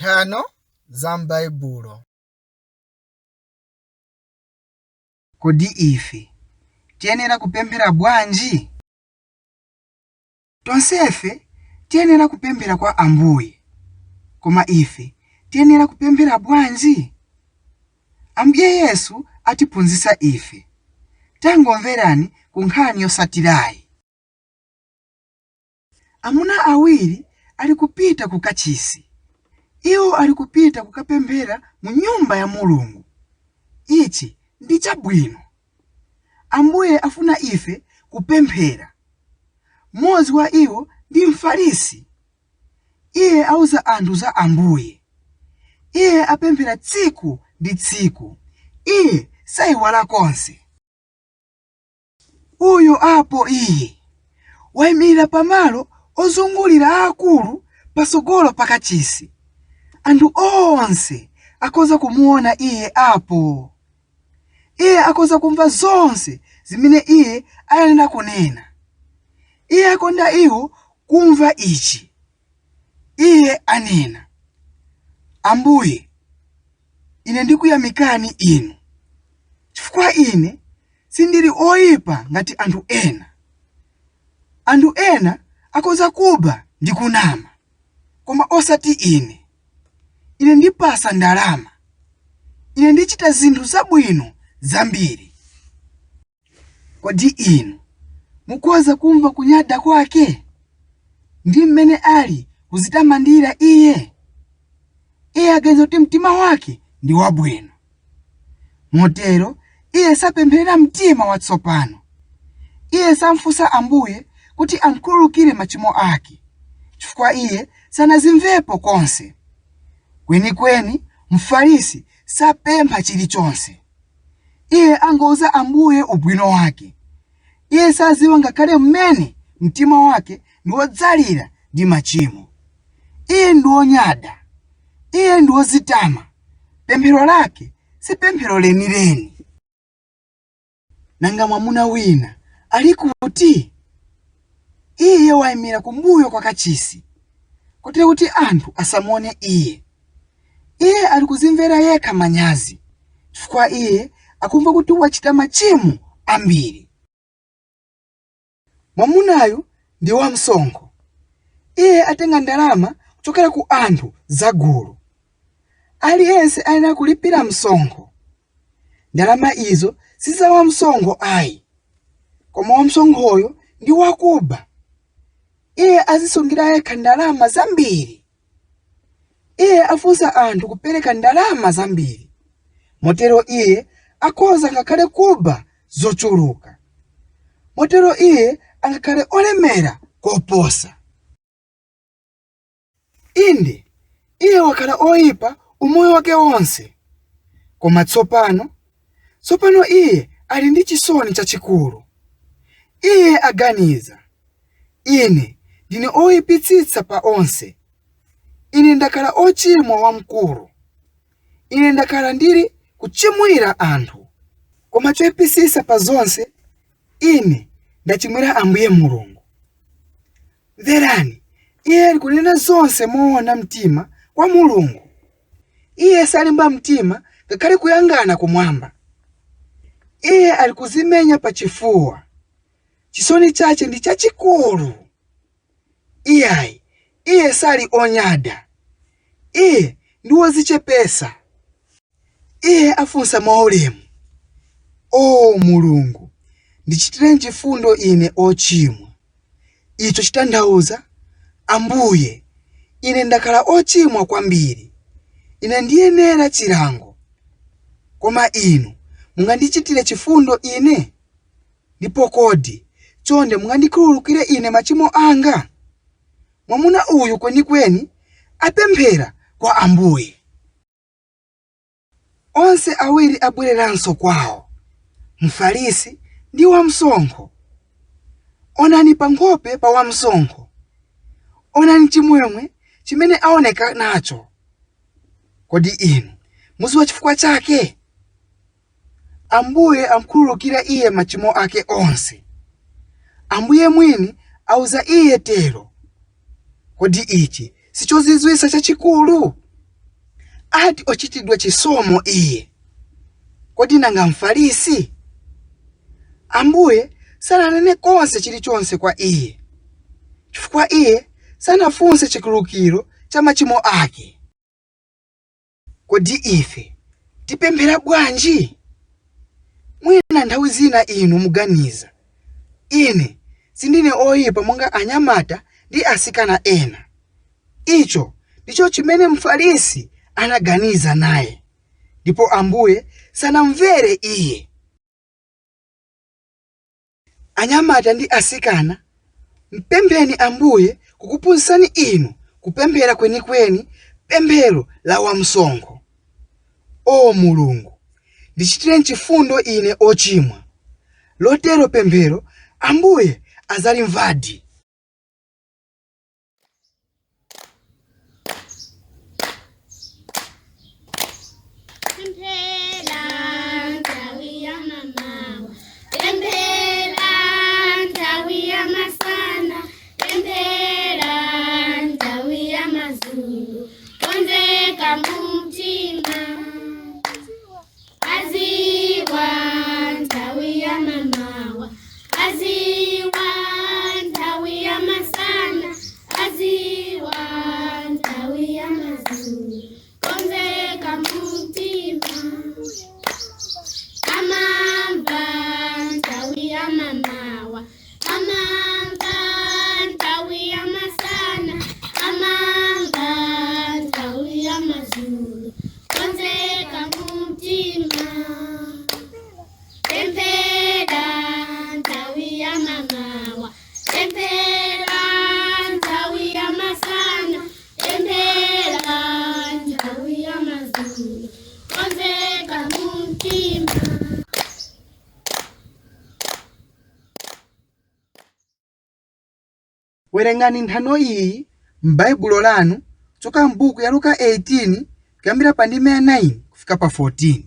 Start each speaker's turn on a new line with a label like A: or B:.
A: Nthano za m'Baibulo.
B: Kodi ife tiyenera kupemphera bwanji? Tonsefe tiyenera kupemphera kwa Ambuye. Koma ife tiyenera kupemphera bwanji? Ambuye Yesu atiphunzitsa ife. Tangomverani ku nkhani yotsatirayi. Amuna awiri ali kupita ku kachisi. Iwo ali kupita kukapemphera mu nyumba ya Mulungu. Ichi ndi chabwino. Ambuye afuna ife kupemphera. Mmodzi wa iwo ndi Mfarisi. Iye auza anthu za Ambuye. Iye apemphera tsiku ndi tsiku. Iye saiwala konse. Uyo apo iye, waimirira pamalo ozungulira aakulu patsogolo pa kachisi. Anthu onse akhoza kumuona iye apo. Iye akhoza kumva zonse zimene iye ayenera kunena. Iye akonda iwo kumva ichi. Iye anena, Ambuye, ine ndikuyamikani inu, chifukwa ine sindili oyipa ngati anthu ena. Anthu ena akhoza kuba ndi kunama, koma osati ine. Ine ndipasa ndalama. Ine ndichita zinthu zabwino zambiri. Kodi inu mukhoza kumva kunyada kwake ndi mmene ali kuzitamandira iye? Iye aganiza kuti mtima wake ndi wabwino. Motero iye sapempherera mtima watsopano. Iye samfunsa Ambuye kuti amkhululukire machimo ake, chifukwa iye sanazimvepo konse. Kwenikweni, Mfarisi sapempha chilichonse. Iye angouza Ambuye ubwino wake. Iye sadziwa ngakhale mmene mtima wake ndi wodzalira ndi machimo. Iye ndi wonyada. Iye ndi wodzitama. Pemphero lake si pemphero lenileni. Nanga mwamuna wina ali kuti? Iye wayimira kumbuyo kwa kachisi, kotero kuti anthu asamuone iye. Iye ali kuzimvera yekha manyazi, chifukwa iye akumva kuti wachita machimo ambiri. Mwamunayu ndi wamsonkho. Iye atenga ndalama kuchokera ku anthu za gulu. Aliyense ayenera kulipira msonkho. Ndalama izo si za wamsonkho ayi, koma wamsonkhoyo ndi wakuba. Iye azisungira yekha ndalama zambiri. Iye afunsa anthu kupereka ndalama zambiri. Motero iye akhoza ngakhale kuba zochuluka. Motero iye angakhale olemera koposa. Inde, iye wakhala oyipa umoyo wake wonse. Koma tsopano, tsopano iye ali ndi chisoni chachikulu. Iye aganiza, Ine ndine oyipitsitsa pa onse. Ine ndakhala ochimwa wamkulu. Ine ndakhala ndili kuchimwira anthu. Koma choyipitsitsa pa zonse, ine ndachimwira Ambuye Mulungu. Mverani, iye ali kunena zonse moona mtima kwa Mulungu. Iye salimba mtima ngakhale kuyang'ana kumwamba. Iye ali kuzimenya pa chifuwa. Chisoni chache ndi chachikulu. Iyayi, iye sali onyada. Iye ndi wodzichepesa. Iye afunsa mwaulemu, O Mulungu, ndichitireni chifundo ine ochimwa. Icho chitanthauza, Ambuye, ine ndakhala ochimwa kwambiri. Ine ndiyenera chilango. Koma Inu mungandichitire chifundo ine? Ndipo kodi chonde mungandikhululukire ine machimo anga? Mwamuna uyu kwenikweni apemphera kwa Ambuye. Onse awiri abwereranso kwawo, Mfarisi ndi wamsonkho. Onani pa nkhope pa wamsonkho. Onani chimwemwe chimene aoneka nacho. Kodi inu mudziwa chifukwa chake? Ambuye amkhululukira iye machimo ake onse. Ambuye mwini auza iye tero. Kodi ichi sichozizwitsa chachikulu? Ati ochitidwa chisomo iye. Kodi nanga Mfarisi? Ambuye sananene konse chilichonse kwa iye, chifukwa iye sanafunse chikhululukiro cha machimo ake. Kodi ife tipemphera bwanji? Mwina nthawi zina inu muganiza, Ine sindine oyipa monga anyamata ndi asikana ena. Icho ndicho chimene Mfarisi anaganiza naye, ndipo Ambuye sanamvere iye. Anyamata ndi asikana, mpempheni Ambuye kukuphunzitsani inu kupemphera kwenikweni pemphero la wamsonkho. O Mulungu, ndichitireni chifundo ine ochimwa. Lotero pemphero Ambuye adzalimvadi.
C: Pemphera nthawi ya mamawa, pemphera nthawi ya masana, pemphera nthawi ya madzulo, konzeka mumtima. Aziwa nthawi ya mamawa, aziwa nthawi ya masana, aziwa nthawi ya madzulo, konzeka mumtima. Amamva nthawi ya mamawa, amamva nthawi ya masana, amamva nthawi ya madzulo, konzeka mumtima. Pemphera nthawi ya mamawa, pemphera nthawi ya masana, pemphera nthawi ya madzulo, konzeka mumtima.
B: Werengani nthano iyi m'Baibulo lanu kuchoka m'buku ya Luka 18 kuyambira pa ndime ya 9 kufika pa 14.